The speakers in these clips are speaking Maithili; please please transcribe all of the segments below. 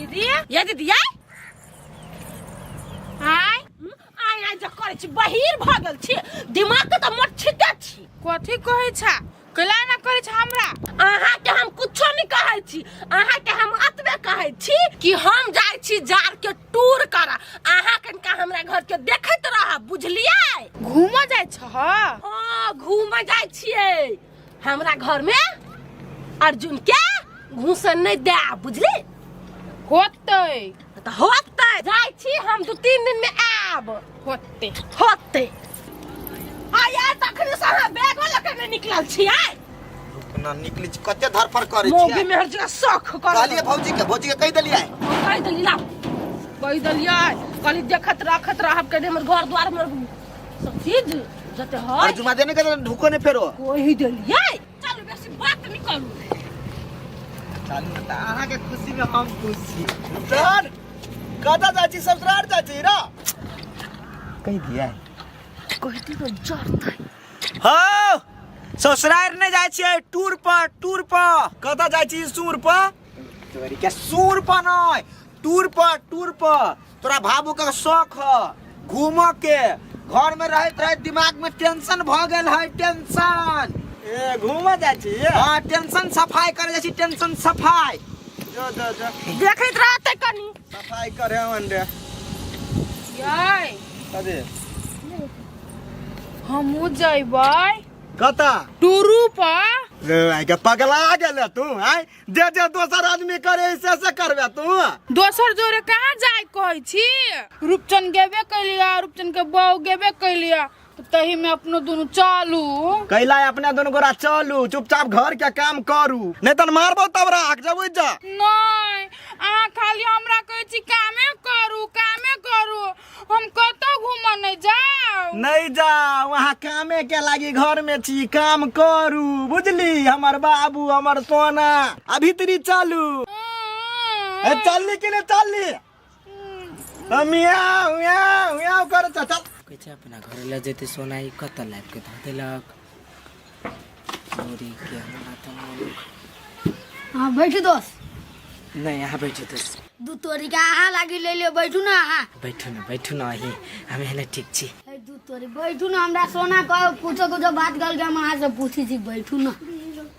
दीदी, ये दीदी, आय आय। आय आय जे करै छी, बहिर भऽ गेल छी, दिमाग के तऽ मोट छिटे छी। कथी कहै छा? कैला ना करै छा हमरा? अहाँके हम कुछो नहीं कहै छी। अहाँके हम अतबे कहै छी कि हम जाइ छी जार के टूर कर, अहाँ कनिका हमरा घर के देखैत रहब, बुझलियै? घूमऽ जाइ छह? हाँ, घूमऽ जाइ छियै। हमरा घर में अर्जुन के घूसन नहीं दे, बुझली? होतै। तऽ होतै। जाइ छी हम, 2-3 दिन में आयब। होतै। होतै। आ यार, तखने से अहाँ बैगो लऽ के नहि निकलल छियै। अपना निकली छी, कते धरफड़ करै मौगी छियै। में हर जगह शौक कर। कहलियै भौजी के, भौजी के कहि देलियै? कहि देली, ला कहि देलियै। कहली देखत रखत रहब के हमर घर द्वार हमर सब चीज जते है। अर्जुमा देने के ढुको ने फेरो। कहि देलियै। चलू, बेसी बात नहि करू। चलू तऽ अहाँके खुशी में हम खुश छी। सर, कतऽ जाइ छी? ससुराल जाइ छी र कहि दियै? कहि दियौ, जरतै। हौ, ससुराल नहि जाइ छियै, टूर पर, टूर पर। कतऽ जाइ छी? सूर पर। तोरी के, सूर पर नहि, टूर पर, टूर पर। तोरा भाबू के शौक ह घूमऽ के। घर में रहैत रहैत दिमाग में टेंशन भऽ गेल है, टेंशन। ए, घूमऽ जाइ छी? हाँ, टेंशन सफाई करे जाइ छी, टेंशन सफाई। जो जो जो। देखैत रहतै कनी। सफाई करे अंडे। यै। कथी? हमहूँ जइबै। कतऽ? टूरू पर। रे आइ के, पगला गेले तू? आइ जे जे दोसर आदमी करे से से करबे तू? दोसर जोरे कहाँ जाय कहै छी? रूपचन गेबे कैलिया, रूपचन के बहू गेबे कैलिया, तऽ तही में अपनो दुनू चलू। कैला अपने दोनों गोरा चलू? चुपचाप घर के काम करू, नहीं तन मारबो तब राख जब जा। नहीं, अहाँ खाली हमरा कहै छी कामे करू, कामे करू, हम कतौ घूमऽ नहीं जाउ। नहीं जाओ, वहाँ कामे के लागी घर में छी, काम करू, बुझली? हमर बाबू, हमर सोना, अभी तरी चलू। ए, चलली कि नहीं चलली? मियाँ मियाँ मियाँ कर, चल चल। कहै छै अपना घर लऽ जेतै सोना, ई कतऽ लाबि कऽ धऽ देलक? चोरी के हमरा तऽ मोन। हाँ, बैठू दोस्त। नहि, अहाँ बैठू दोस्त। दू तोरी के अहाँ लागी ले लियो, बैठू ना अहाँ। बैठू ने, बैठू ने अहीं, हम एहने ठीक छी। हे, दू तोरी, बैठू ना। हमरा सोना कहो कुछो कुछो बात गल के हम अहाँ से पूछी छी, बैठू ना।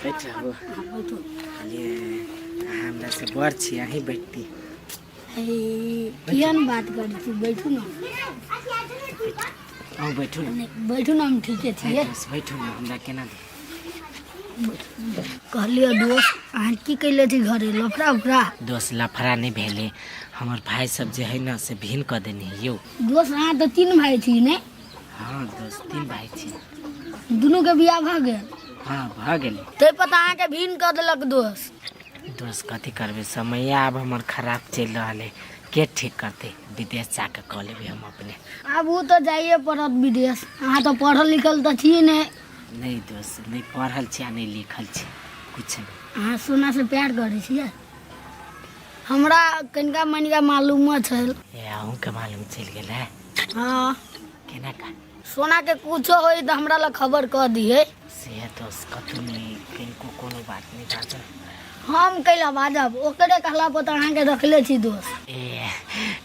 बैठ रहू। हाँ, बैठू। कहलियै अहाँ हमरा से बड़ छी, अहीं बैठती। हे, केहन बात करै छी? बैठू ना। अहूँ बैठू ने। नहीं, बैठू ना, हम ठीके छियै। दोस्त, बैठू ने, हमरा केना दे। कहलियै दोस्त, अहाँ की कैले छी घरे लफड़ा उफड़ा? दोस्त, लफड़ा नहि भेलै। हमर भाय सब जे है ने से भिन्न कऽ देने है यौ। दोस्त, अहाँ तऽ तीन भाई छी ने? हाँ दोस्त, तीन भाई छी। दुनू के बियाह भऽ गेल? हाँ, भऽ गेलै। ताहि पर तऽ अहाँके भिन्न कऽ देलक दोस्त। दोस्त, कथी करबै, समय आब हमर खराब चलि रहल है, के ठीक करतै? विदेश जाके कऽ लेबै हम अपने। आब ओ तऽ जाइए पड़त विदेश। अहाँ तऽ पढ़ल लिखल तऽ छी ने? नहि दोस्त, नहि पढ़ल छी आ नहि लिखल छी, किछु नहि। अहाँ सोना से प्यार करै छियै, हमरा कनिका मनिका मालूमो छल। ए, अहूँके मालूम चलि गेल है? हाँ। केना का? सोना के कुछो होई तऽ हमरा लग खबर कऽ दिहे। से दोस्त, कतहु नहि किनको कोनो बात नहि बाजल। हम कैला बाजब? ओकरे कहला पर तऽ अहाँके रखले छी दोस्त। ए,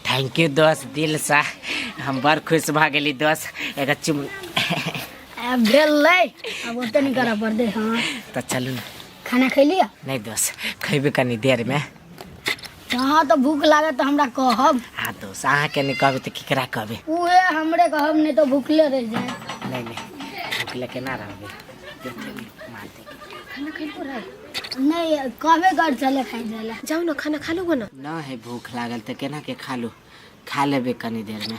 thank you दोस्त, दिलसँ हम बड़ खुश भऽ गेली दोस्त। एगो चुम। आब भेल लै, आब ओते नहि करऽ पड़तै। हाँ। तऽ चलू ने। खाना खैलियै? नहि दोस्त, खयबै कनी देरमे। अहाँ तऽ भूख लागत तऽ हमरा कहब। हाँ दोस्त, अहाँके नहि कहबै तऽ केकरा कहबै? उहे हमरे कहब, नहि तऽ भूखले रहि जाए। नहि नहि, भूखले केना रहबै? देते नहि मारते। खाना खैलको रहे? नहि, कहबे कर चले खाइ जाए। जाओ ना, खाना खा लो ना। न है भूख लागल तऽ केना के खा लू? खा लेबै कनी देरमे,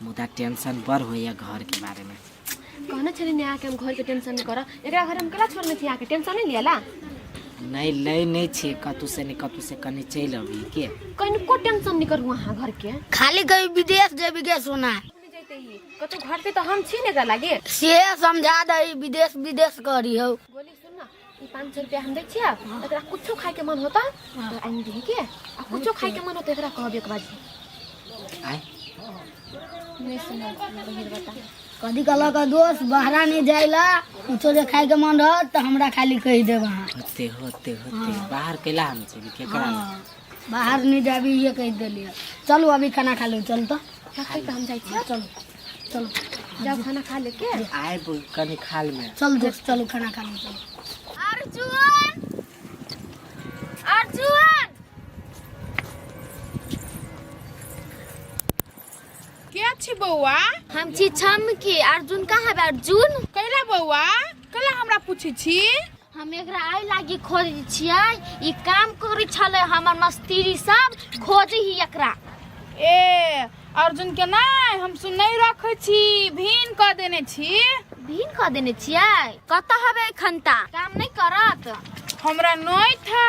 मुदा टेंशन बड़ होइए घरके बारेमे। कहने छली ने आके हम घर के टेंशन नहीं करऽ, एकरा घर हम केला छोड़ने छी? आके टेंशन नहीं लियाला। नहि लै नहि छियै, कतहु से नहि कतहु से कनी चलि अबही के। कनिको टेंशन नहीं करू अहाँ घर के। खाली कहीं विदेश जेबी के सोना? नहीं जैते ही कतौ, घर पे तो हम छी ने एकरा लागे। से समझा दही, विदेश विदेश करी हौ। गोली, सुन ना, ई 500 रुपया हम दै छियै, एकरा कुछो खाए के मन होता तो आनि दिही के, आ कुछो खाए के मन होता एकरा कहब एक बार। आय? नहीं सुनो बहिर बता। कथी कहलक दोस्त? बहरा नहीं जाइला, कुछो जे खाए के मन रहत तऽ हमरा खाली कहि देब अहाँ। होते होते होते, बाहर कैला हम जेबै? केकरा लग? हाँ। बाहर नहीं जाबी ये कहि देलियै। चलू अभी खाना खा लू, चल तऽ। रखै तऽ हम जाइ छियै। चलू चलू, जाउ खाना खा ले के। आयब कनी खाल में। चल दोस्त, चलू खाना खा लू, चलू। अर्जुन, अर्जुन, के छी बौआ? हम छी छमकी। अर्जुन कहाँ बा? अर्जुन कैला बौआ, कैला हमरा पूछै छी? हम एकरा आइ लागी खोजै छियै, ई काम करै छलै हमर मस्त्री सब खोजै ही एकरा। ए अर्जुन के नहि हम सुन नहि रखै छी, भीन कऽ देने छी। भीन कऽ देने छियै? कतऽ हबे एखन ता? काम नहि करत? हमरा नहि था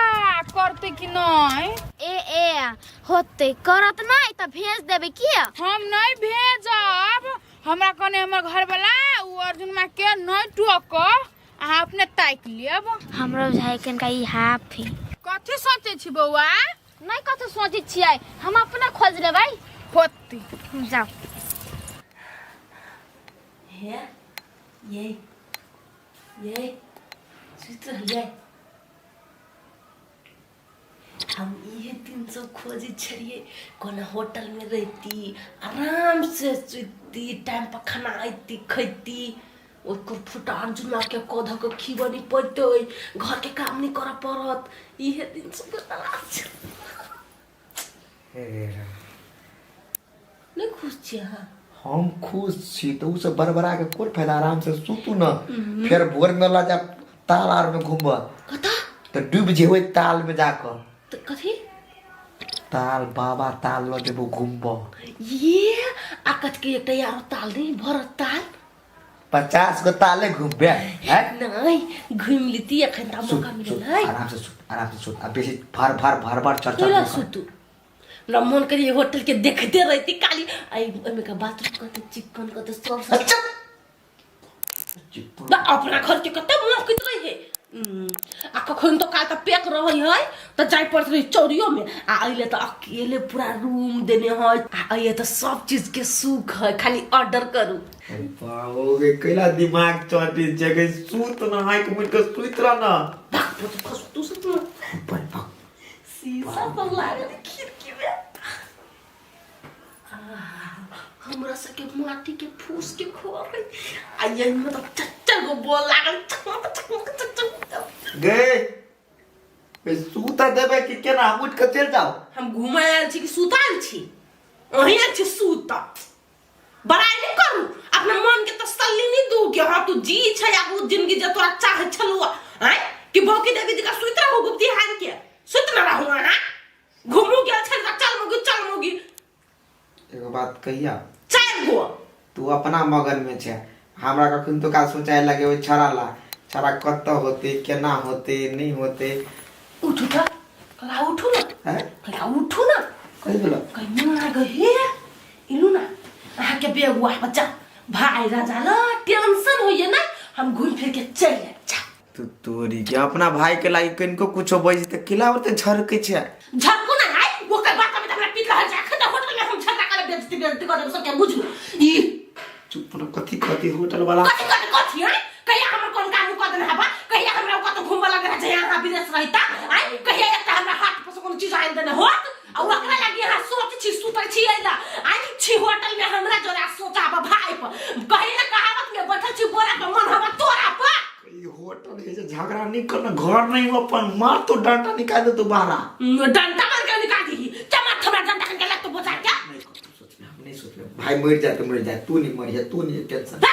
करतै कि नहि। ए ए होतै, करत नहि तऽ भेज देबै की? हम नहि भेजब। हमरा कने हमर घरवाला उ अर्जुन माँ के नहि टोक, अहाँ अपने ताकि लेब। हमरा बुझाइ कनिका ई हाफ है। कथी सोचै छी बौआ? नहि कथी सोचै छियै, हम अपना खोज लेबै। होतै, जाउ। हे ये ये सुति रहलियै। हम इहे दिन सब खोजै छलियै, कोनो होटल में रहती, आराम से सुतती, टाइम पर खाना अयती खैती, ओकर फुटा अर्जुना के कऽ धऽ के खिबऽ नहि पड़तै, घर के काम नहि करऽ पड़त। इहे दिन सबके तलाश छल। नहि खुश छी अहाँ? हम खुश छी तऽ ओ सब बड़बड़ा के कोन फायदा? आराम से सुतू न, फेर भोर में ला जा ताल आर में घूमब। कतऽ? तऽ डूबि जेबै ताल में जाकऽ। तऽ कथी ताल? बाबा ताल लऽ जेबो घूमब। ये आ कथी के एकटा यारो ताल नहीं भरत ताल? 50 गो ताले घूमबे हैं? नहीं, घूम लीती एखन तऽ मौका मिलल है। आराम से सुत, आराम से सुत, आ बेसी भर भर भर भर चढ़ कैला चढ़। सुतू? हमरा मन करिए होटल के देखते रहती काली। आई ओहिमे का बाथरूम कते चिकन, कते सब। अच्छा। बा, अपना घर के कते महकैत रहे। आ कखन तो काल तऽ पैक रहै है तऽ जाय पड़त रहे चौरियो में, आ अइले तऽ अकेले पूरा रूम देने है, आ अइले तऽ सब चीज के सुख है, खाली ऑर्डर करू। बाबू गे, कैला दिमाग चटी छै गे? सुत न, आँखि मुनि के सुति रह न। भाग, खसु तू सुत न। ऊपर भाग। शीशा सब लागल खिड़की में। हमरा सबके माटी के फूस के घर है, आ यही में तो चच्चर गो बोल लागल चकमक चकमक चकमक। गे ए, सुत देबै कि केना? हम उठि के चलि जाउ? हम घूमे आयल छी कि सुताल छी? अहीं आयल छी सुत। बड़ाई नहीं करू, अपना मन के तसल्ली नहीं दू कि हाँ तू जी छै आ उ जिंदगी जे तोरा चाहे छलू आय कि भौकी देवी जी का सुइत रहू, गुप्ती हार के सुइत न रहू। अहाँ घुमू गेल छै तऽ चल मुगी, चल मुगी। एगो बात कहिया? चारि गो। तू अपना मगन में छै, हमरा कखन तो काल सोचाय लगे ओहि छड़ा ला, छड़ा कतऽ होते, केना होते, नहीं होते। उठू तऽ कला, उठू ना। हैं? कला उठू ना। कहि बोला? कहीं ना गए हे, इलू ना अहाँ के बेगुआ बच्चा भाई राजा ल टेंशन होइए ना, हम घूम फिर के चल जाए। जा। तू तोरी के, अपना भाई के लागी कनिको कुछो बजि तऽ किला ओते झरकै छै? झरकू ना है ओकर बात में तऽ हमरा पीत रहल छै। अखन तऽ होटल में हम झगड़ा करब, बेइज्जती बेइज्जती करब सबके, बुझू ई। चुप न, कथी कथी होटल वाला? कथी कथी कथी है? कहिया हमर कोन काम कऽ देने हबा? कहिया हमरा कतौ घूमबऽ लगे रहै अहाँ विदेश रहिता आय? कहिया एकटा हमरा हाथ पर से कोनो चीज आनि देने होत? आ ओकरा लागी अहाँ सोच छी, सुतै छी अइला आइ छी होटल में हमरा जोरा सोचाब भाई पर। कही ना कहावत में बैठल छी बोरा पर, मन हवा तोरा पर। ई होटल है जे झगड़ा नहीं करना, घर नहीं हो अपन, मार तो डंडा निकाल दे तू बाहर। डंडा मार के निकाल दी? चमा हमरा डंडा के लग तो बोझा क्या? नहीं सोचबे, हम नहीं सोचबे। भाई मर जाए तो मर जाए, तू नहीं मरिया, तू नहीं टेंशन।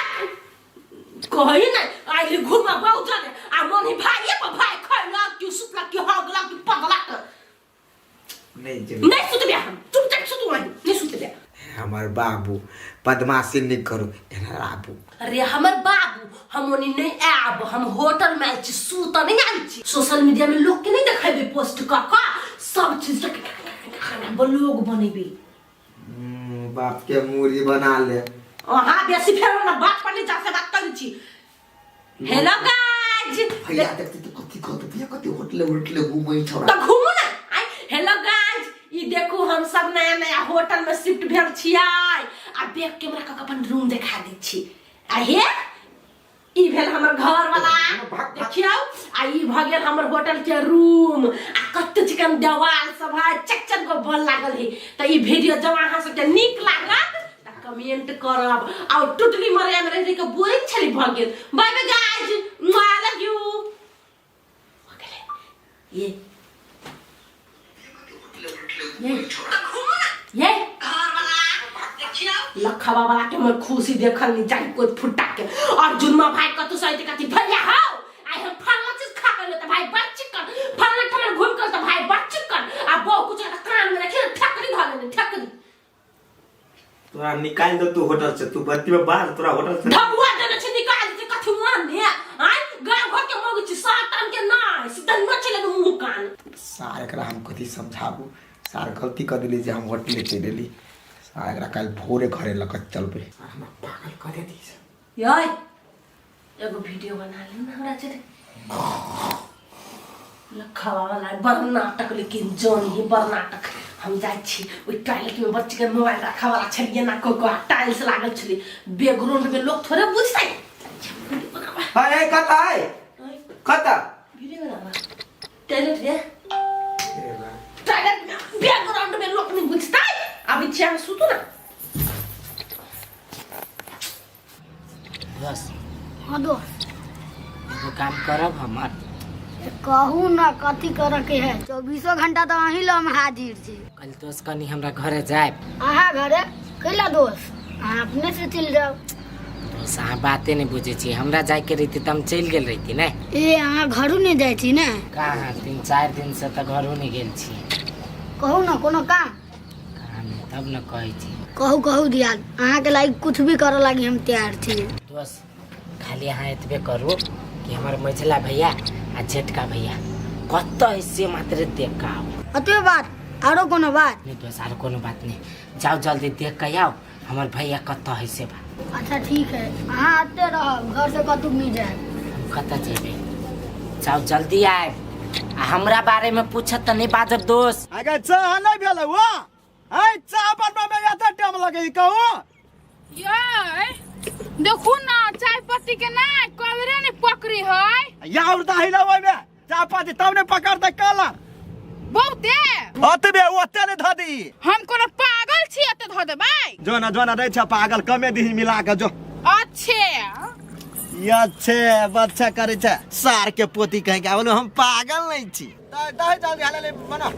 कही नहीं आइली घुमा बहुत जाने आ मन ही भाई पर भाई खैलक कि सुतलक कि हगलक कि पगलक। नहीं जेबे। नहीं सुतबे हम, चुपचाप सुतू वहीं, नहीं सुतबे। हमर बाबू बदमाशी नहीं करू, एना आबू। अरे हमर बाबू, हम ओनी नहीं आब, हम होटल में आयल छी सुत नहीं आयल छी। सोशल मीडिया में लोग के नहीं देखेबे, पोस्ट क क सब चीज के ब्लॉग बनेबे। बाप के मूरी बना ले। अहाँ बेसी फेर ना बात पर नहीं जा से बात करै छी। Hello guys. भैया देखते तो कथी कहत भैया, कथी होटले होटले घूमै छौड़ा? तऽ घूमू ना आइ। हेलो गाइस, ई देखू हम सब नया नया होटल में शिफ्ट भेल छियै, आ बैक कैमरा कऽ के अपन रूम देखा दै छी। आ हे ई भेल हमर घर वाला देखियौ, आ ई भऽ गेल हमर होटल के रूम। आ कते चिकन देवाल सब है, चक चक गो बल लागल है। त ई वीडियो जब अहाँ सबके नीक लागत त कमेंट करब। और टुटली मरिया में रहि के बोरिंग छली भ गेल। बाय बाय गाइस, लव you. ये ये ये लखवा वाला के हमर खुशी देखल नहीं जाई कोई फुटा के। अर्जुन मा भाई कतु सही कथी भैया हो आई हम फलना चीज खा के त भाई बड़ चिकन, फलना ठमन घूम कर त भाई बड़ चिकन। आ बहु कुछ कान में रखी ठकरी धऽ लेने ठकरी। तोरा निकाल दो तू होटल से, तू बत्ती में बाहर तोरा होटल से ढबुआ देने छै निकाल दे कथी मान ने आय गांव घर के मौगी छी सात के ना सीधा न चले मुंह कान। सार एकरा हम कथी समझाबू, सार गलती कर दिली जे हम होटले चलि एली। सार एकरा काल्हि भोरे घरे लऽ कऽ चलबै। सार हमरा पागल कऽ देती। यै एगो वीडियो बना ले ना हमरा चले लखवा वाला बड़ नाटक, लेकिन जान ही बड़ नाटक। हम जाइ छी ओहि टॉयलेट में बच्चे के मोबाइल रखा वाला छलिए ना को को टाइल्स लागल छली, बैकग्राउंड में लोग थोड़े बुझतै। वीडियो बनावा। अरे कता है कता वीडियो बनावा टॉयलेट रे, टॉयलेट में बैकग्राउंड में लोग नहीं बुझतै। अभी छिया सुतू ना बस। हाँ दोस्त। एगो काम करब हमर। कहू ना कथी करे के है, 24 घंटा तो अहीं लग हम हाजिर छी। कल दोस्त कनी हमरा घरे जायब। अहाँ घरे कैला दोस्त, अहाँ अपने से चलि जाओ। दोस्त अहाँ बाते नहीं बुझे छी, हमरा जायके रहिती तऽ हम चलि गेल रहिती ने। ए अहाँ घरो नहीं जाइ छी ने? कहाँ 3-4 दिन से तऽ घरो नहीं गेल छी। कहू ना कोनो काम। काम है तब न कहै छी। कहू कहू दियाद, अहाँ के लागी कुछ भी करे लागी हम तैयार छी। दोस्त खाली अहाँ एतबे करू कि हमर मझला भैया आ जेठका भैया कतऽ है से मात्र देख के आउ। एतबे बात, आरो कोनो बात? नहीं दोस्त आरो कोनो बात नहीं, जाओ जल्दी देख के आउ हमर भैया कतऽ है से बात। अच्छा ठीक है, अहाँ आते रहब, घर से कतौ नहीं जाए। हम कतऽ जेबै, जाओ जल्दी आयब। आ हमरा बारे में पूछत तऽ नहीं बाजब दोस्त। अगर चाह नहीं भेल हुआ ऐ चाह बनबा में एते टाइम लगै कहू। यै देखू ना चाय पत्ती के ना कलरे नहीं पकड़ी है। या और दही ला ओइमे चाय पत्ती तब ने पकड़तै कलर। बहुते ओतबे ओते ने धऽ दी। हम कोनो पागल छी एते धऽ देबै? जो ना जो ना दै छ पागल, कमे दीही मिला के जो। अच्छे ये अच्छे बच्चा करे छ सार के पोती कहे के बोलो हम पागल नहीं छी। दही जल्दी हाले ले बना।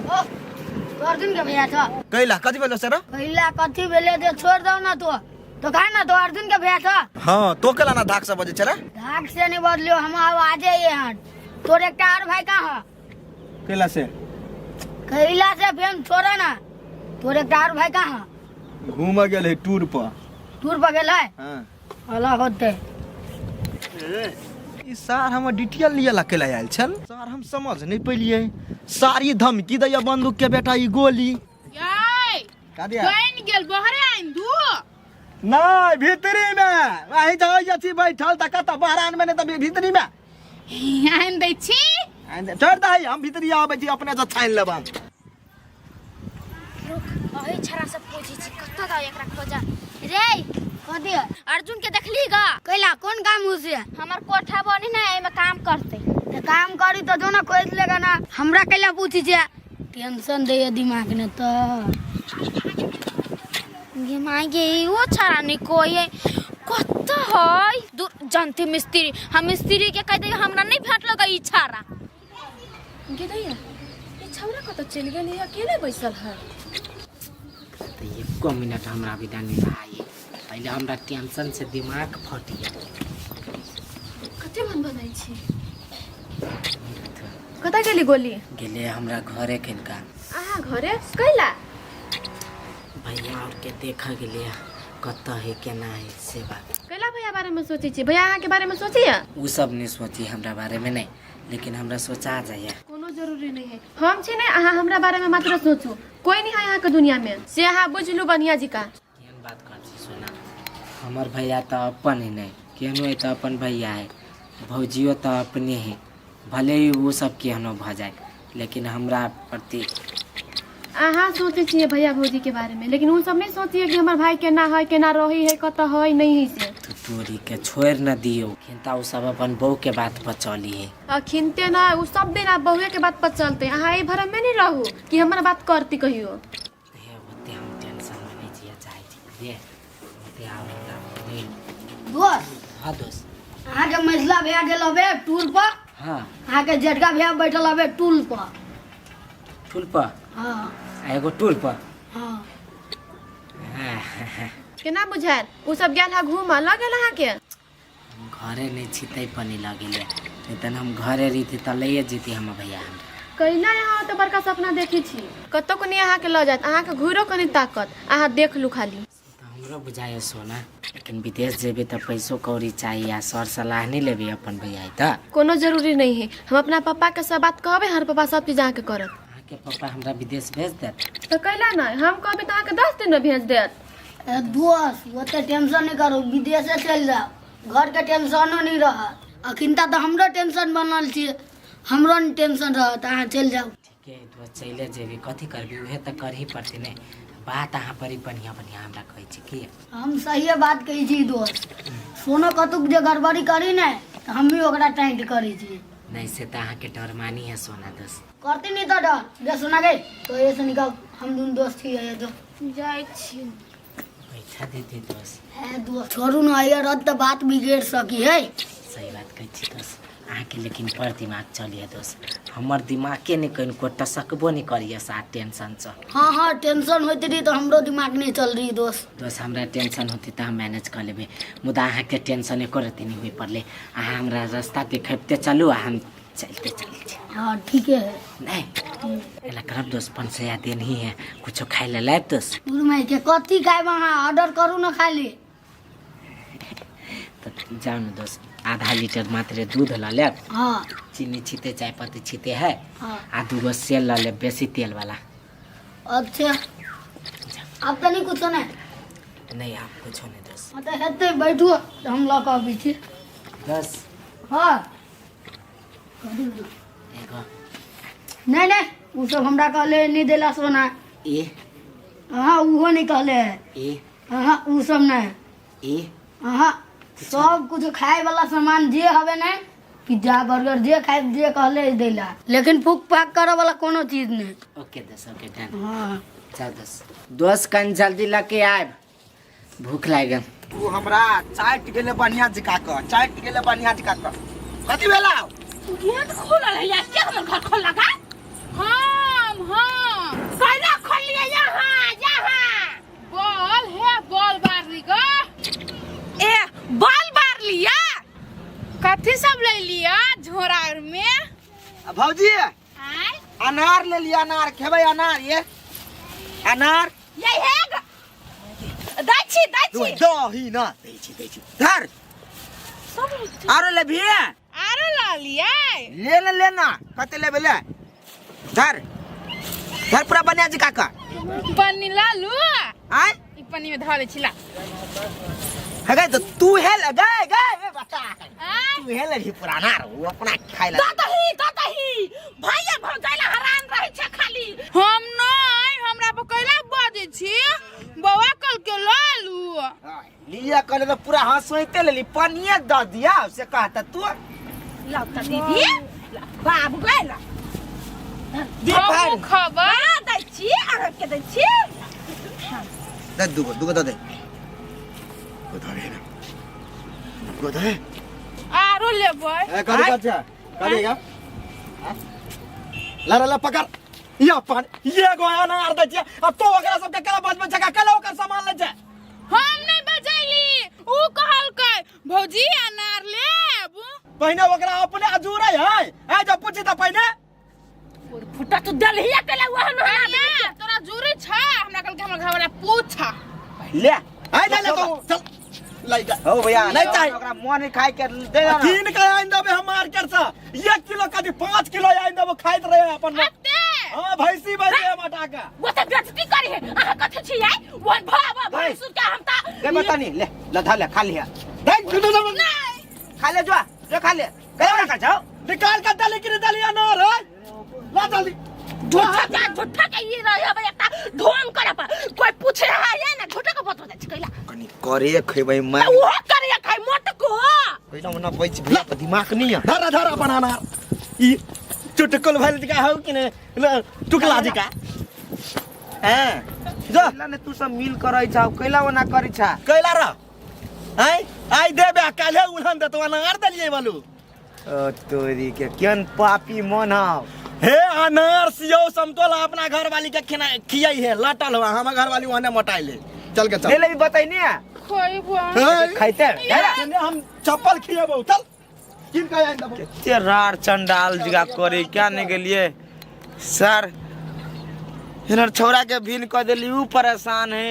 ओ अर्जुन के भैया छ। कैला कथी भेलो सर? कैला कथी भेले जे छोड़ दौ ना तो। तो कहा ना तो अर्जुन के भैया छ। हां तो केला ना धाक से बजे छे रे? धाक से नहीं बदलियो, हम आवाजे ये हन। तोर एकटा और भाई कहाँ है? कैला से? कैला से फेन छोड़े ना। तोर एकटा और भाई कहाँ है? घूम गेल है टूर पर। टूर पर गेल है? हां। अलग होते। ई सार हमर डिटेल लिअ ला केला आयल छल, सार हम समझ नहीं पेलिए। सारी धमकी दैया बंदूक के बेटा ई गोली। यै का दिया? बनि गेल बहरे आइन दू। नहीं भीतरी में वही जाय छी बैठल त कत बहरान में नहीं त भीतरी में। आइन दै छी। आइन दे, छोड़ दही, हम भीतरी आबै छी अपने से छानि लेब हम। रुक, अही छड़ा से पूछै छी कतऽ जाउ एकरा खोजा। रे कथी है? अर्जुन के देखली गा? कैला कोन काम हो से? हमर कोठा बनी ना एमे काम करते। त काम करी त जो ना खोज लेगा ना, हमरा कैला पूछी छे? टेंशन दे दिमाग ने त। गे माय गे ओ छड़ा नहीं कोई है कत है दूर जानते मिस्त्री, हम मिस्त्री के कह दे हमरा नहीं भेटल गा ई छड़ा। गे दैया ई छौड़ा कतऽ चलि गेल है, अकेले बैसल है। तऽ एको मिनट हमरा विदा नहीं भाई, पहले हमरा टेंशन से दिमाग फट गेल। कते मन बनाइ छी? कतऽ गेली गोली? गेले हमरा घरे किनका। अहाँ घरे कैला? भैया और के देखा गेलिए कतऽ है केना है से बात। कैला भैया बारे में सोचै छी? भैया अहाँ के बारे में सोचैया? उ सब नहीं सोची हमरा बारे में नहीं, लेकिन हमरा सोचा जाइए। कोनो जरूरी नहीं है, हम छी ने अहाँ हमरा बारे में मात्र सोचू, कोई नहीं है अहाँ के दुनिया में से अहाँ बुझलू बढ़िया जी का। केहन बात कर छी सोना, हमर भैया तो अपन है नहीं, केहनो है तो अपन भैया है, भौजियो तो अपने है, भले ही वो सब केहनो भ जाए लेकिन हमरा प्रति अहाँ सोचै छियै भैया भौजी के बारे में, लेकिन उ सब नहीं सोचिए कि हमर भाई केना है, केना रही है, कतऽ है नहीं है से। तू तोरी के छोड़ न दियो, खिनता उ सब अपन बहू के बात पर चली है। अखिनते न उ सब दिन आब बहुए के बात पर चलते। अहाँ एहि भरम में नहीं रहू कि हमर बात करती कहियो। हे ओते हम टेंशन में नहीं जिया चाहे छी रे, ओते आब हमरा नहीं। दोस्त। हाँ दोस्त। अहाँके मझिला भैया गेल हबे टूर पर। हाँ। अहाँके जेठका भैया बैठल हबे टूल पर। टूल पर? हाँ। आ एगो टूल पर? हाँ। हाँ। केना बुझायल उ सब गेल हा घूमऽ लऽ गेल अहाँके? हम घरे नहीं छी तै पर नहीं लऽ गेलै, नहीं तहन हम घरे रहिती तऽ लैए जैती हमर भैया हमरा। कैला अहाँ ओते बड़का सपना देखै छी? कतौ को नहीं अहाँके लऽ जायत, अहाँके घुरो कनि ताकत, अहाँ देख लू खाली। से तऽ हमरो बुझाइए सोना, लेकिन विदेश जेबै तऽ पैसो कौड़ी चाही आ सर सलाह नहीं लेबै अपन भैया तऽ। कोनो जरूरी नहीं है, हम अपना पापा के सब बात कहबै, हमर पापा सब चीज अहाँके करत। अहाँके पापा हमरा विदेश भेज देत? तऽ कैला नहीं, हम कहबै तऽ अहाँके 10 दिन में भेज देत। ए दोस्त, ओते टेंशन नहीं करू, विदेशे चलि जाउ, घरके टेंशनो नहीं रहत। अखिनता तऽ हमरो टेंशन बनल छै, हमरो नहीं टेंशन रहत, अहाँ चलि जाउ। ठीके है दोस्त, चलि जेबी, कथी करबी, उहे तऽ करही पड़तै ने। बात अहाँ बड़ी बढ़िआँ बढ़िआँ हमरा कहै छी की? हम सहिए बात कहै छी दोस्त, सोनो कतुक जे गड़बड़ी करी ने तऽ हम भी ओकरा टाइट करै छी। नहीं से तऽ अहाँके डर मानी है सोना दोस्त। करती नहीं तऽ डर गे सोना गे, तो ये से निकल, हम दुनू दोस्त छी ये जो। जाइ छी। बैठा दीदी दोस्त। है दोस्त छोड़ू ना यार, अब तो बात बिगड़ सकी है। सही बात कहै छी दोस्त अहाँके, लेकिन पर दिमाग चलिए दोस्त, हमर दिमागे नहीं कनिको टसकबो नहीं करिए साथ टेंशन से। हाँ हाँ टेंशन होइत रही तो हमरो दिमाग नहीं चल रही दोस्त। दोस्त हमरा टेंशन होती तो हम मैनेज कर लेबे, मुदा अहाँके टेंशन एको रत्ती नहीं हुए पड़ले। अहाँ हमरा रास्ता देखेबते चलू आ हम चलते चलै छी। हाँ ठीक है। नहीं एला करब दोस्त, 500 देन ही है, कुछो खाइ ले लायब दोस्त। गुरु माई के कथी खायब अहाँ, ऑर्डर करू ना खाली। तो जाओ ना दोस्त, आधा लीटर मात्र दूध ल लेब। हाँ। चीनी छीते चाय पत्ती छीते है। हाँ। आ दूगो सेल ल लेब बेसी तेल वाला। अच्छा अब तो नहीं कुछो नहीं? नहीं आप कुछो नहीं दोस्त। हाँ तो हेतै बैठू, हम लऽ कऽ अबै छी। दस। हाँ। एगो। नहीं नहीं उ सब हमरा कहले नहीं देला सोना। ए। हाँ उहो नहीं कहले है। ए। हाँ उ सब नहीं। ए। हाँ सब कुछ खाए वाला सामान जे हवे ने, पिज्जा बर्गर जे खाए जे कहले देला, लेकिन फूक फाक करे वाला कोनो चीज नहीं। ओके दोस्त, ओके डन। हाँ। चल दोस्त, दोस्त कन जल्दी लके आब, भूख लागि गेल। तू हमरा चाटि गेले बढ़िया जका क, चाटि गेले बढ़िया जका क। कथी भेला? गेट खोलल है या के हमर घर खोल लगा? हम हम कैला खोलिए यहाँ यहाँ। बॉल हे बॉल बारली ग। ए बॉल बार लिया। कथी सब ले लिया झोरा में? भौजी आय अनार ले लिया, अनार खेबै, अनार ये अनार ये हे ग। दै छी, दै छी। दही ना दै छी, दै छी। धर। आरो लेबही? आरो ल लिया। ले ले ले ना, कते लेबे ले। धर। धर पूरा बनिया जी काका। पन्नी ला लू। आय? ई पन्नी में धर छी ला। हे गए तो तू हे ले, गए, गए, ए बता। आय? तू हे ले भी पुराना रो, वो अपना खाइ ले। दही, दही। भैया भौजाइला हरान रहै छै खाली। हम नहीं, हमरा पर कैला बजै छी? बौआ कल के ल लू। लिया कहले तो पूरा हंसोइते लेली, पनिये द दिया से कहता तू। लाउ त दीदी, बाबू गए ला। दे भाई। हमहूँ खबै। हाँ, दै छी, अहाँ के दै छी। दे दूगो, दूगो the they. दो दे ना। दूगो दे। आरो लेबै। ए, कथी कथी छै? कथी का? ला, ला, ला, पकड़। ये अपन, ये गो अनार दै छियै। अब तो ओकरा सबके केना बचबै छै? केना ओकर सामान लै छै? हम नहीं बजैली, ऊ कहलकै भौजी अनार लेब। पहिने ओकरा अपने अजूरै है। ए, जब पूछी त पहिने। फुटा तू दलहिया केला वहन कनिया, तोरा जूरी छ? हमरा कहलकै हमर घरवाला पूछा। ले। ए, ले, ले तो, चल। लइका। हो भैया, नहीं चाही। ओकरा मन नहीं खाए के दे ना। कीन के आइन देबे हम मार्केट से। 1 किलो कदी 5 किलो आइन देबो, खाइत रहे अपन। अते। हां, भैंसी बैठे हम हटा के। वो तो बेइज्जती करी है। अहाँ कथि छी आई? वो भाव भैंसुर के हम ता ले बता नहीं, ले, ले धर ले, खा लिया। देख, तू तो सब- नहीं। खा ले जो, जो खा ले। गए ना जाओ। निकाल के दली की दली अनार है। ला जल्दी। झूठा के, झूठा के ये रहे भैया करे खेबै मैं तऽ ओहो करे खाइ मोटको पहिला ओना बचि भेल तऽ दिमाग नहीं है धरा धरा अपन अनार ई चुटकुल भइल का हौ कि ने टुकला जी का हैं जो कैला ने तू सब मिल करै छा कैला ओना करै छा कैला रह आइ आइ देबे काल्हे उलहन देतो अनार देलियै बोलू ओ तोरी के केहन पापी मन हौ हे अनार सियो समतोला अपना घर वाली के खिना खियाई है लटल हुआ हमर घर वाली ओने मोटाई ले चल के चल ले ले भी बतैनी है खइबो हे, खाइते केने हम चप्पल खिएबौ चल किन के आइन देबौ कते रार चंडाल जगा करे क्या नहीं गेलिए सर हिनर छौड़ा के भिन कऽ देली ऊ परेशान है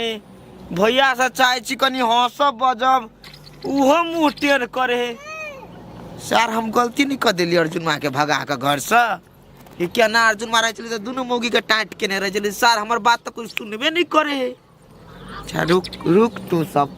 भैया से चाहे छी कनी हंसब बजब उहो मुँह टेढ़ करे है सर हम गलती नहीं कऽ देली अर्जुन माँ के भगा के घर से ई केना अर्जुन माँ रहै छलै तऽ दुनू मौगी के टाँट केने रहै छलै सर हमर बात तऽ कोइ सुनबे नहीं करे है अच्छा रुक रुक तू सब।